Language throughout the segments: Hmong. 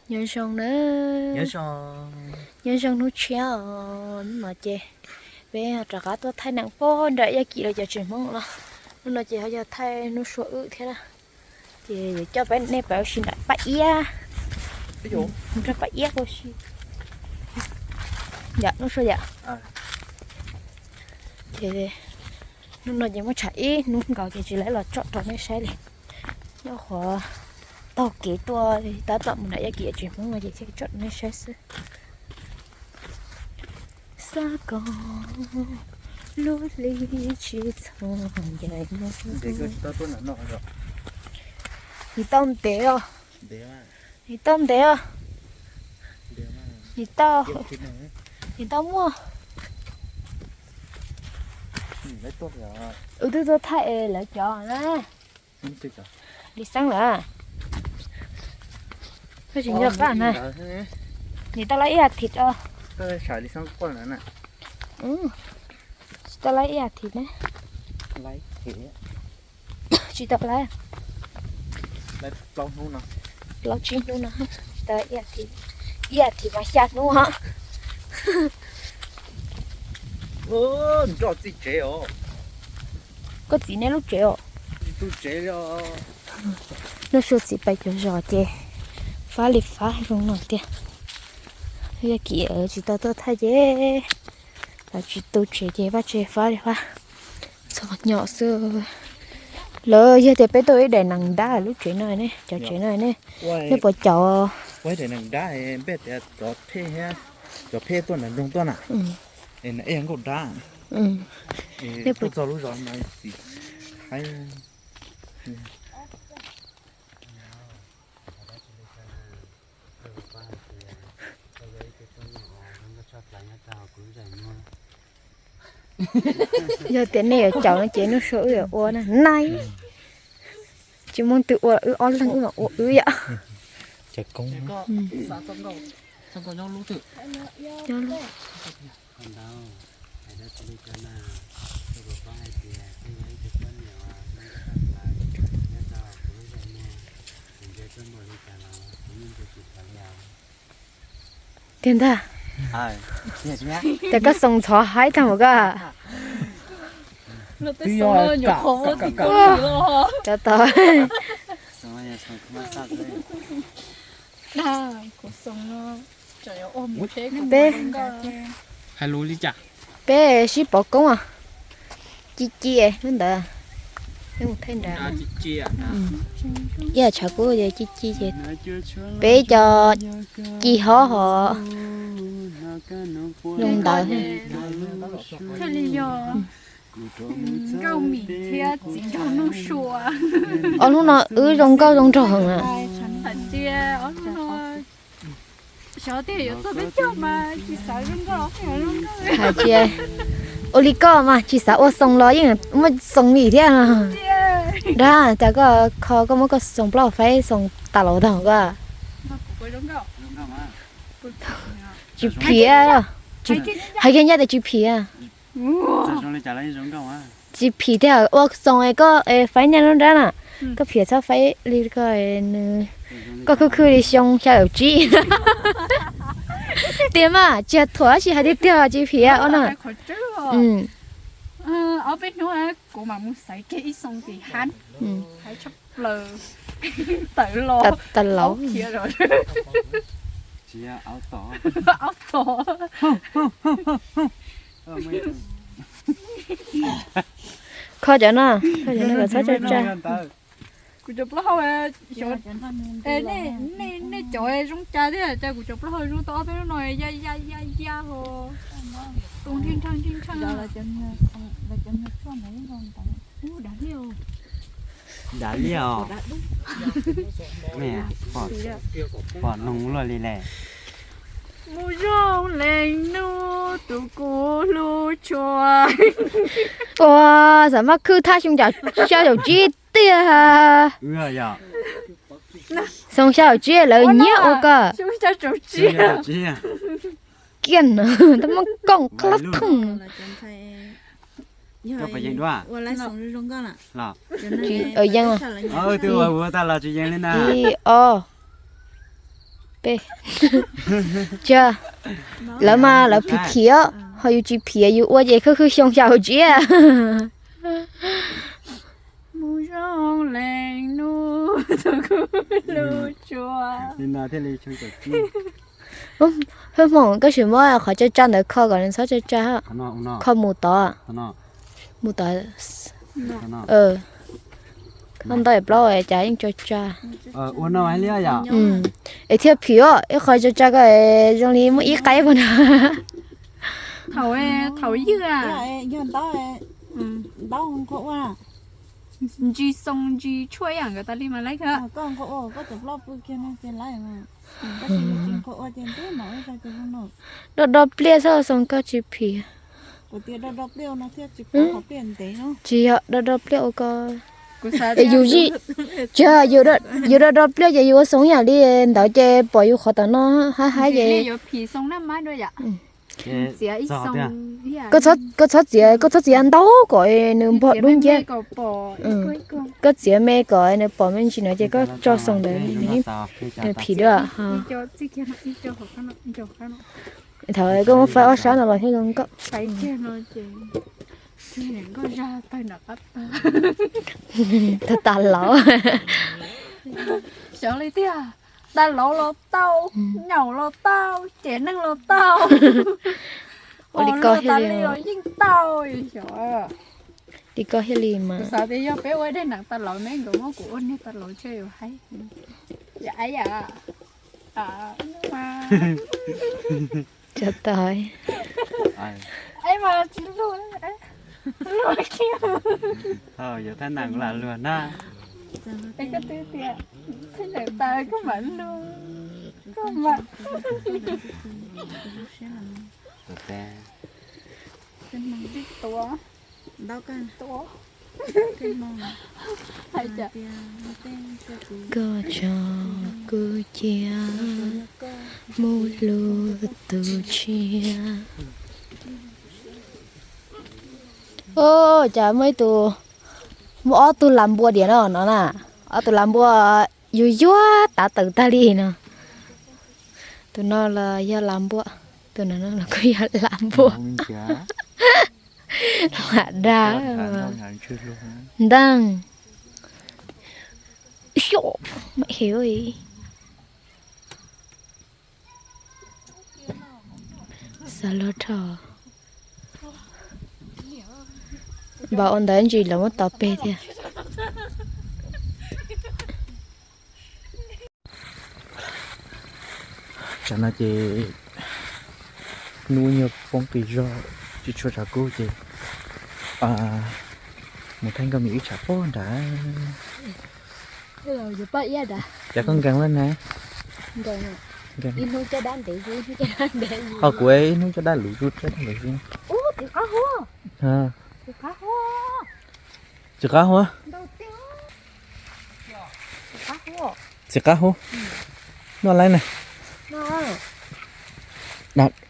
Nyob zoo na. Nyob zoo hnub tshiab os. Hnub no ces peb rov qab tuaj thaij nees pog nram Yaj Kim lawv cov tsev Hmoob los. Hnub no ces ho yog thaij Nuj Sua wb thiab na. Ces yuav coj peb nej pab ua si nram Paj Iab. Nram Paj Iab ua si. Yom, Nuj Sua yom. Ces hnub no ces muaj tshav ib hnub nkaus ces tsis lawv los tsom rau nej saib li. Nyob qhov taug kev tuaj tab tom mus nram Yaj Kim tsev Hmoob no ces thiaj tsom rau nej saib xwb. Xav kom lub hli tsis txhob ncaim no. Nim tau ntev os. Nim tau ntev os. Nim tau, nim tau muaj. Wb twb tuaj thaij lawv cov na. Li Xeeb lawm. Koj tsis nco qab na. Nim tau lawm ib as thiv os. Tsis tau lawm ib as thiv na. Tsis tau lawm. Plaub tsib hnub no, tsis tau ib as thiv, ib as thiv mas xya hnub os. Nroj txij tsev os. Koj txiv nej lub tsev os. Nuj Sua txiv pais cov zos ces fab li fab zoo no tiag. Yaj Kim tsis tau tuaj thaij ces lawv tsis tu tsev ces vaj tsev fab li fab. Txom nyom xwb. Lawv yog tias peb tuaj ib daim nees dab lub tsev no ne, cov tsev no ne, nej puas caum? Ua ib daim nees dab, npej tias cov phej thiab, cov phej tuaj nram nroog tuaj na, es na ib yam nkauj dab. Nej puas txog lub zos no txiv haib. Yog tias nej yuav caum no ces Nuj Sua wb yuav ua na, nai. Tsis muaj twg ua, wb ob leeg wb mam ua wb yom. Tiag ntag. Ces koj xoo ntxhov haib tag mus koj. Cov tau. Peb, hais lus li cas? Peb sib pov koob os. Ci ci lub ntawd. Ib tshav kub ci ci ces peb cov ci hov hov. Zoo ntawd. Thiaj li yog Nkauj Mim thiab txiv nraug Nuj Sua. Ob hnub no wb zoo nkauj zoo nraug heev na. Hais tias ob hnub no xyov tias yuav txog peb caug mas tsis xav zoo nkauj los pheej zoo nkauj. Hais tias ua li koj mas tsis xav ua xoo los yeej muaj xoo li thiab. Tiag. Dag cas koj kho koj muab koj xoo plaub faib xoo tas los tag koj. Tsis phim. Hais kiag ncaj tias tsis phim. Tsis phim thiab ua xoo es koj faib nyaj lub nrab na. Koj phim txhob faib li koj, koj khwj khwj li xyoo xya caum tsib. Tiag mas tsis yog thuam tab sis hais tiag tiag tsis phim ua na. Ob peb hnub kuv mam mus xaiv kiag ib xoo tim hab, hais tshaj plaws tawm los, tawm los khiav zom aub tom. Kho cov no, kho cov no kom txhob tsa tsa. Kuv cov plaub hau, nej cov zoo cas thiab cas kuv cov plaub hau zoo tau ob peb lub no ya ya ya ya ho. Tus nrhij nrhaj nrhij nrhaj. Dav liaj os. Pom noog luaj li le. Mus zoo leej nub tus kuv hlub tshua. Ua, xam maj khwj thaj xyoo xya caum tsib tiag. Xyoo xya caum tsib lawv nyiam ua koj. Kiag no, tau muab kooj qlab thooj. Yeej. Ib, ob. peb. Cia, lawv mas lawv phim phim os, ho yus tsis phim yus ua ces khwb khwb xyoo xyaum tsiab. Hwj Hmoov, koj sim muab qhov tsa tsa ntawd kho kom nws txhob tsa tsa, kho mus tod, mus tod, kho ntau plaub cas yeej tsa tsa. Es thiaj phim os, ib qho tsa tsa ko zoo li muaj ib qaib puag nrad. Thaum, thaum ywg, ntsis xoo ntsis tshuaj ib yam nkawd tas li mas laib kawg. Do do pliaj xwb xoo koj tsis phim. Tsis yog do do pliaj ua ko. Es yus, tsis yog, yus do do pliaj ces yus ua xoo ib yam li ntawd ces pom yus qhov tom no hab hab ces. Koj txhob txiav, koj txhob txiav ntau kom nws npog dub nciab. Koj txiav me kom nws pom me ntsis no ces koj tso xoo ntawd nws phim dua. Thaum koj muab faib ob sab no los thiaj zoo nkauj. Tag tas laus. Xyov li tiag, tas laus los tau, nyaum los tau, cem neeg los tau. Ua li koj thiaj li, yeej tau. Li koj thiaj li mas. Kuv xav tias yog peb ua daim neeg tas laus ne, nkawd muab kuv ua niag tas laus tseg yus haib. Yam, yam. Tsa tas. Yuav thab nees lam luag na. Es koj twb tias thab nees tas koj mam luag, koj mam tuav, tuav. Koj tso kuv cia, mus hlub tus tshiab. Ua cas muaj ib tug, muaj ob tug lav npua diam no no na. Ob tug lav npua yuag yuag tav tawm tag li no. Tus no los yog lav npua, tus no los kuj yog lav npua. Lam dag. Nteej. Xyov, maj heev. Xav luag dhau. Npam ua ntawv ntsis lawv muab tau peg thiab. Tsam no ces hnub nyuag poob qis zog tsis tshua tshav kub ces mus thaij nkauj mis ib tsam pog nrad. Cas koj nkees lawm na? Ho kuv ib hnub coj dab lus zuj coj dab lus zuj. Txiv qab huab. Txiv qab huab. Noj laib na.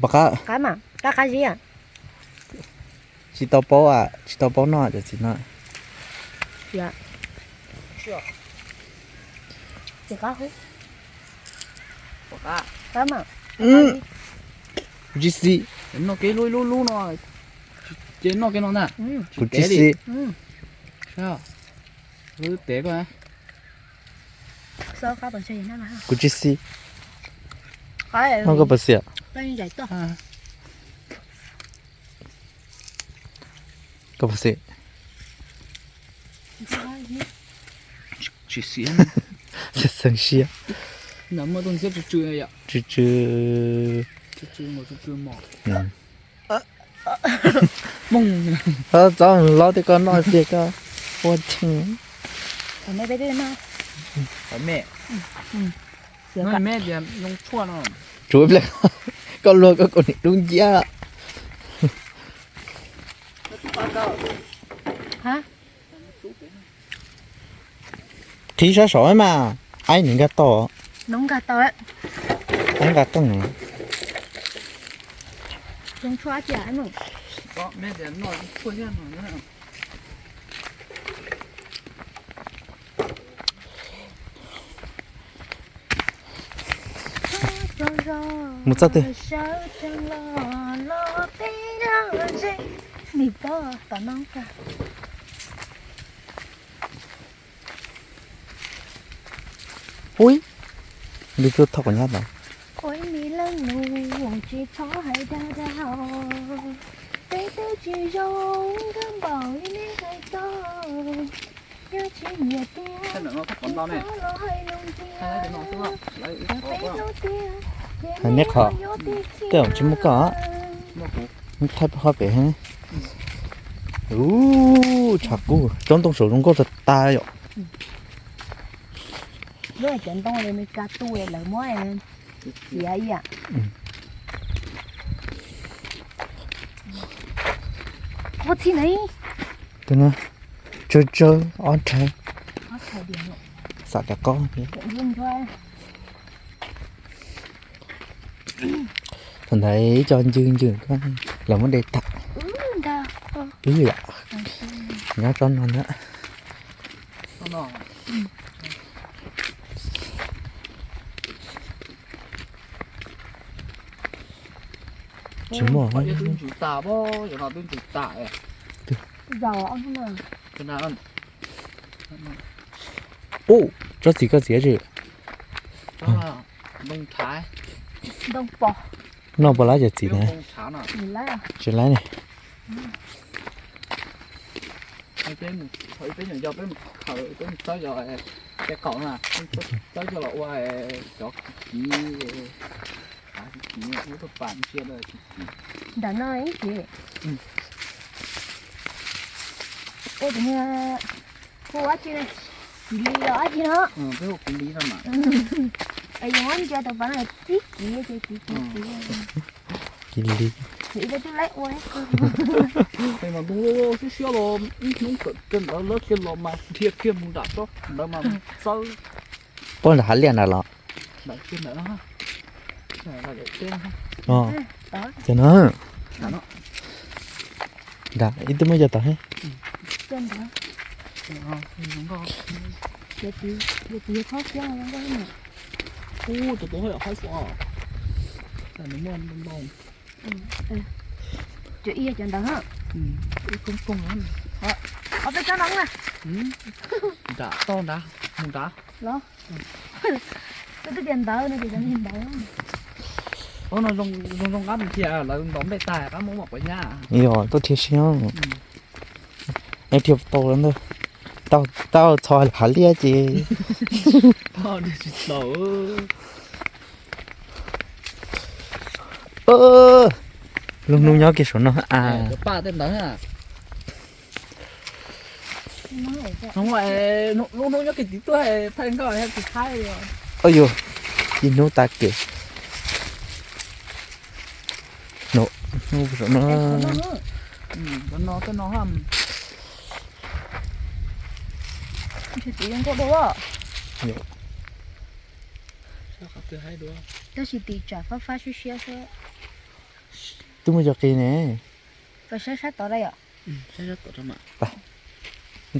Pom qab. Tsis tau paub, tsis tau paub noj cov txiv no. Kuv tsis xis. Noj kev lub lub lub no, ces noj kev no ntag. Kuv tsis xis. Kuv tsis xis. Noj koj puas xis? Koj puas xis? Tsis xis. Xeev siab. Tsw tsw. Txhob hlob tias koj noj tiag koj ua cheej. Tsuav ib pliag koj luag koj kaus hniav dub nciab. Qhib sab saud mas, aib nws nkag tau. Aib nqa qeej. Mus txoj twg? Nim pob tom no. Ui, nws tuaj thauj qhov nyob tod. Ua ib me leej nus tsis txhob hais dag dag, peb twb tsis zoo nkauj npaum li nej hais tau. Yog tsis nyiam tiag, tsis txhob los hais lus ntxias, peb hnub tiag, ces nej qhov yuav tiag tiag. Tej zaum tsis muaj koj, thaij pab qhov pem. Ub, tshav kub, tsob ntoo saum zoo nkauj tas tas yom. Lub cov ntoo Amelikas tu lawv muab txiav ib yam. Ua txhij na. Tsawg tsawg ob rhais. Xam dav qaub. Thaum ntawd ib co ncw ncw lawv muab de tag. Wb yam nyob tsob no ntag. Tsis muaj. Ub, tsob txiv koj txiav tsis? Noj puas laib cov txiv na? Tsis laib ne. Peb nyuam yaus peb mus khaws peb mus txawb cov, tej qaum na, txawb coj los ua cov kiv, kiv, kiv, ua tuaj pas ntsia. Ntawm no ib ces ua tus niag hu dab tsi, kiv li los dab tsi no. Peb hu kiv li no mas. Yuav muab ntsia tus pas no tib kiv ces kiv kiv kiv. Kiv li. Ib peb twb laib ua. Peb mas ntoo siab siab los ib hnub txawm kiag ntawd lawv kiag los mas dhia kiag mus nram tsob ntawd mas txawb. Puag nram hav liaj ntawd los? Cov no. Nram ib tug muaj cov tod thiab. Cov ib yog cov ntawd. Ob peb tsob no na. Nram toj nrad, mus nrad. Los, twb tias ntawd no ces cov ntawd. Ub, no zoo zoo qab mus thiab, lawv ntaus nplej tag qab muab mom quav nyab. Yog tuaj dhia siab. Es dhia tau lawm ntag. Tau txhos hav liaj ces. Lub hnub nyob kiag saum no a. Lub hnub nyob kiag tim tuaj thaij nkauj tsis thaij li. Ib hnub tag kev. Hnub saum no. Tab sis tim tsam fab fab siab siab xwb. Twb muaj cov qis ne. Saib sab tod da yom.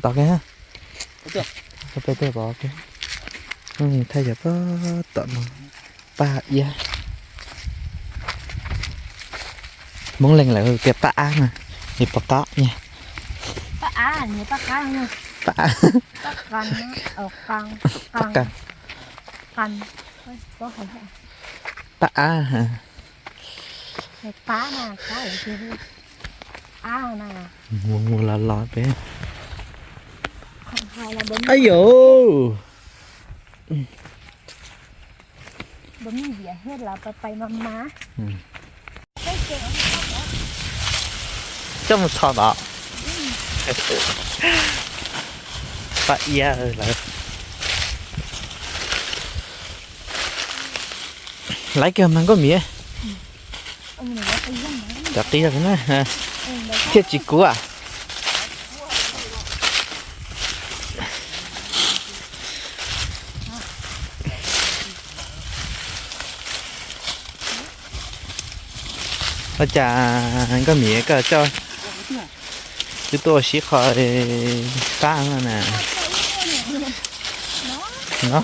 Tod, peb tej pov, thaij cov tom no. Paj iab. Hmoob Leeg lawv tias paj ab na, nws pov qab nyab. Paj ab, paj qab, paj ab, paj qab, paj ab. Mus mus los los peb. Ab yos. Coj mus txhos tod. Paj iab lawm. Laiv kiag mas Nkauj Mim. Cov qis na, thiaj tsis kub a. Ua cas Nkauj Mim koj coj wb tuaj ua si qhov qab no na? No.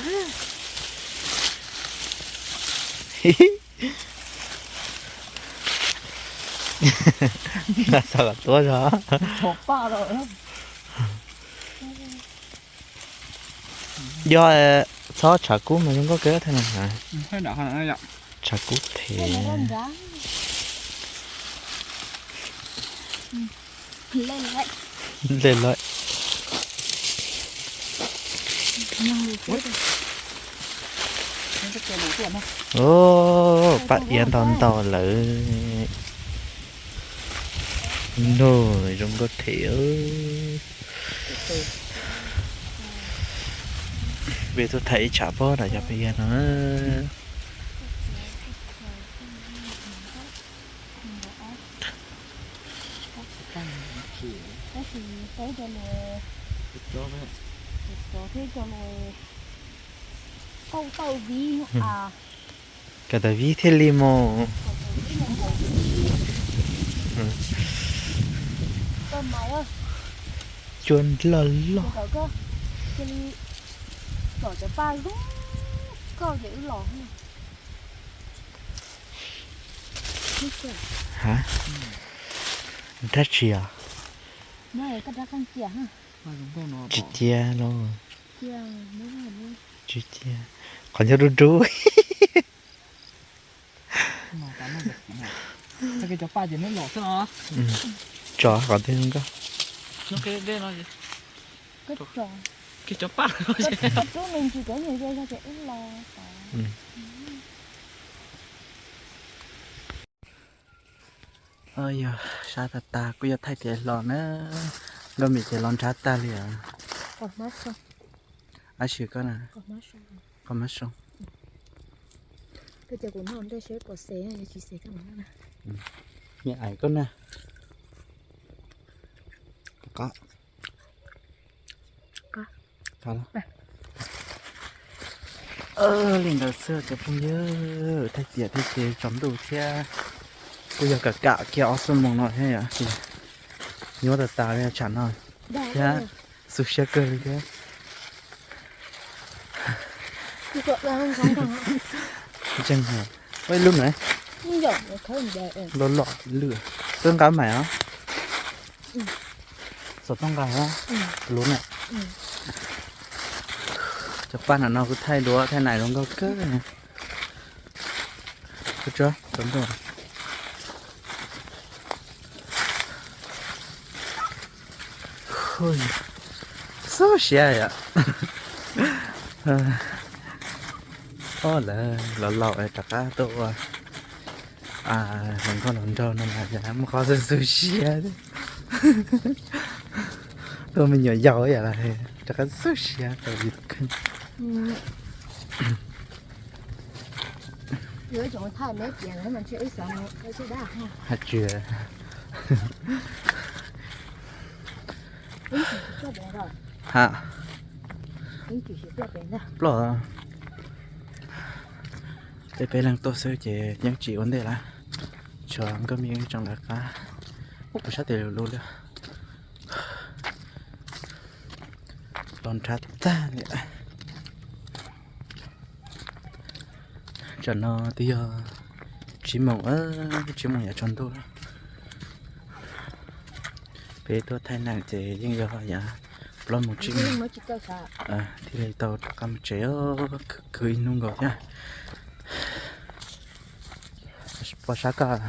Nqa xav kom tuab zog. Yog txhob tshav kub mas zoo nkauj kawg thiab na. Tshav kub them. Nte lawm. Paj iav ntau ntau lawm. Nug zoo nkauj them. Peb tuaj thaij ib tshav pob nram cov paj iav no. Tab sis peb cov lus, cov thiab cov lus, kauj tawj vib, kas tas vib thiaj li mus. Cua loj loj. Cia li kom cov paj zoo nkauj ces wb los. Ha? Dab tsi os? Tsis cia los. Tsis cia. Qhov ncauj dub dub. Tso qhov twg nkauj. Yog sab tas tas kuj yog thaij tiav hlo na. Nkauj Mim ces los nrhav tag li os. Ab sim koj na. Koj mab soo. Me ais koj na. Li ntawd xwb cov phooj ywg, thaij tiav thiab ces tsaus ntuj thiab. Kuj yog kam kam kiag ob xuab moos no thiab yom, nyuaj tas tas li tsam no thiab, xu siab kawg li thiab. Ntseeg, ua ib lub na, loj loj lwj, tuaj nqa maim os. Xov tooj nqa lub na. Cov paj nram no kuv thaij duav thaij nais zoo nkauj kawg. Xub siab yom. Ob lawv los laus rov qab tuaj ua hluas nkauj hluas nraug no mas yam muaj qhov xub xub siab. Tuaj me nyuam yaus yam rov qab xub siab tau yus tus kheej. Hais tsis, ha, ploj. Peb peb leeg tuaj xwb ces yeej tsis ua ntej lawm, tshuav Nkauj Mim tseem lawv qab. Ub, kuv sab tes lus lus li, los nrhav tag li. Tsam no twb yog tsib moos, tsib moos yav tsaus ntuj. Peb tuaj thaij neeb ces yeej yog yav plaub moos tsib moos thiaj li tau rov qab mus tsev, khwv ib hnub nkaus thiab. Pom sab koj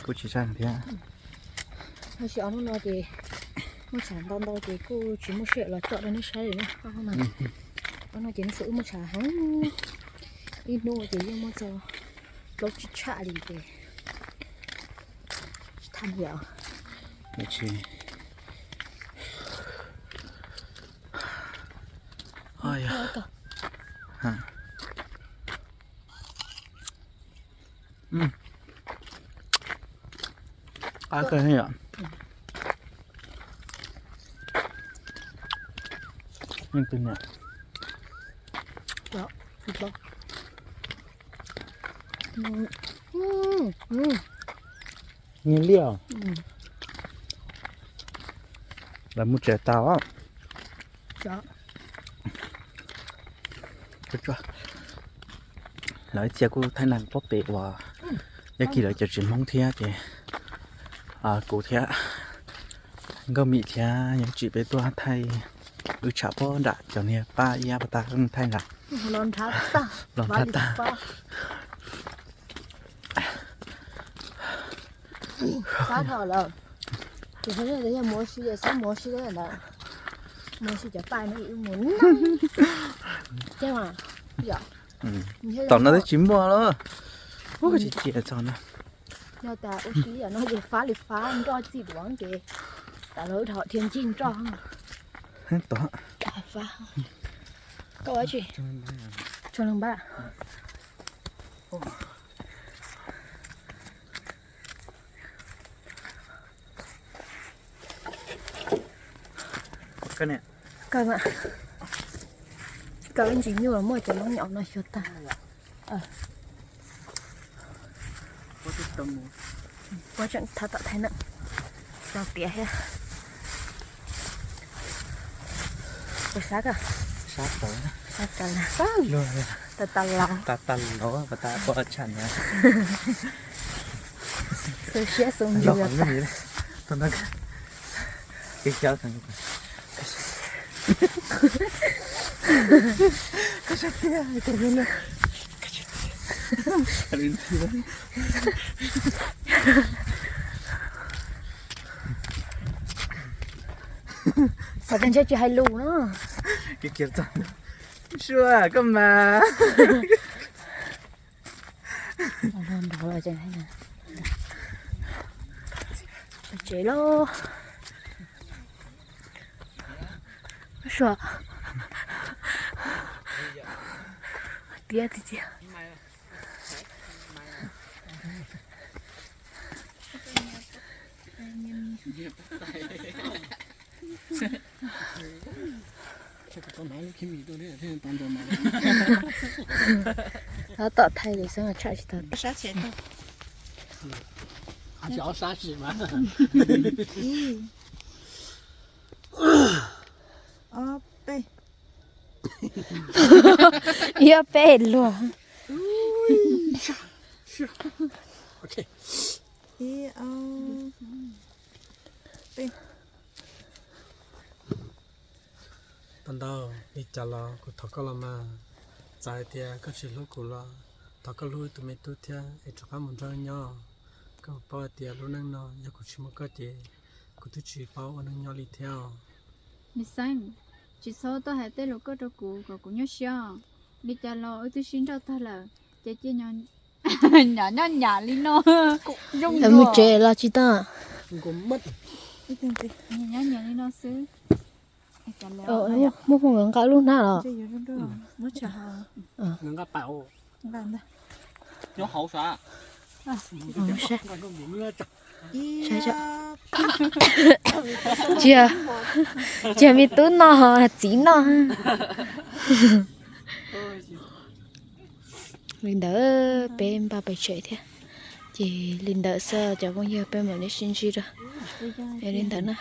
kuj tsis sab thiab. Tab sis ob hnub no ces muaj tshav ntau ntau ces kuj tsis muaj sij hawm los tsom rau nej saib li na. Ob hnub no ces hnub saum wb muaj tshav heev, ib hnub ces yeej muaj txog plaub tsib tsham li ces tsis tham li os. Qab kawg yom. Nyiaj li os. Lawv mus tsev tau. Lawv ib txhia kuj thaij neeg pob pem uas Yaj Kis lawv cov tsev Hmoob thiab ces kuv thiab Nkauj Mim thiab Yeej Tsim peb tuaj thaij wb tsham pob nram cov niag pab ib yam pas tas wb thaij nrad. Los nrhab tag. Fab dhau lawm. Ces yog mus ua si ces xob mus ua si ntawd. Mus ua si cov paj no mus. Tom no twb tsis muaj lawm. Ua tsis txiaj txog na. Yog tas ua si yam no ces fab li fab nroj txij duav ces tas lawv dhau dhia ncig nroj. Tod. Fab. Koj ua tsi? Tso leej npab. Koj ntsis nyuaj muaj cov loob nyom no xyuas tag. Puab tseem thab tom thaij na. Tso tiav thiab. Puas sab koj? Sab tawv. Sab tawv na. Tas tas los. Tas tas los pas tas puab tshaj na. Xu siab xu ntsws. Qhov tseem ntshe tsis hais lus no. Sua koj mas. Tsev lauj. Sua. Tiab tiag tiag. Tab tom thaij li xwb tshaj tsis tau. Ib ob peb luag. Ib ob peb. Tau ntau, li cas los kuv thov koj los mas, txawm hais tias koj tsis hlub kuv los thov koj hlub wb tus me tub thiab es rov qab mus nrog wb nyob. Koj puas paub hais tias lub neej no yog kuv tsis muaj koj ces kuv twb tsis paub ua neej nyob li thiab os. Me Xeeb, tsis txhob tuaj hais tej lus koj rau kuv kom kuv nyuaj siab os. Li cas los wb twb sib nrauj tag lawm ces cia nyob nyob nyam li no. Zoo mus tsev los tsis tau. Nyob nyam li no xwb. Muaj hmoo nqa lub hnab los. Cia, cia me tub noj, txiv noj. Li ntawd peb npaj pem tsev thiab. Ces li ntawd xwb cov phooj ywg, peb mam li sib ntsib dua. Li ntawd na.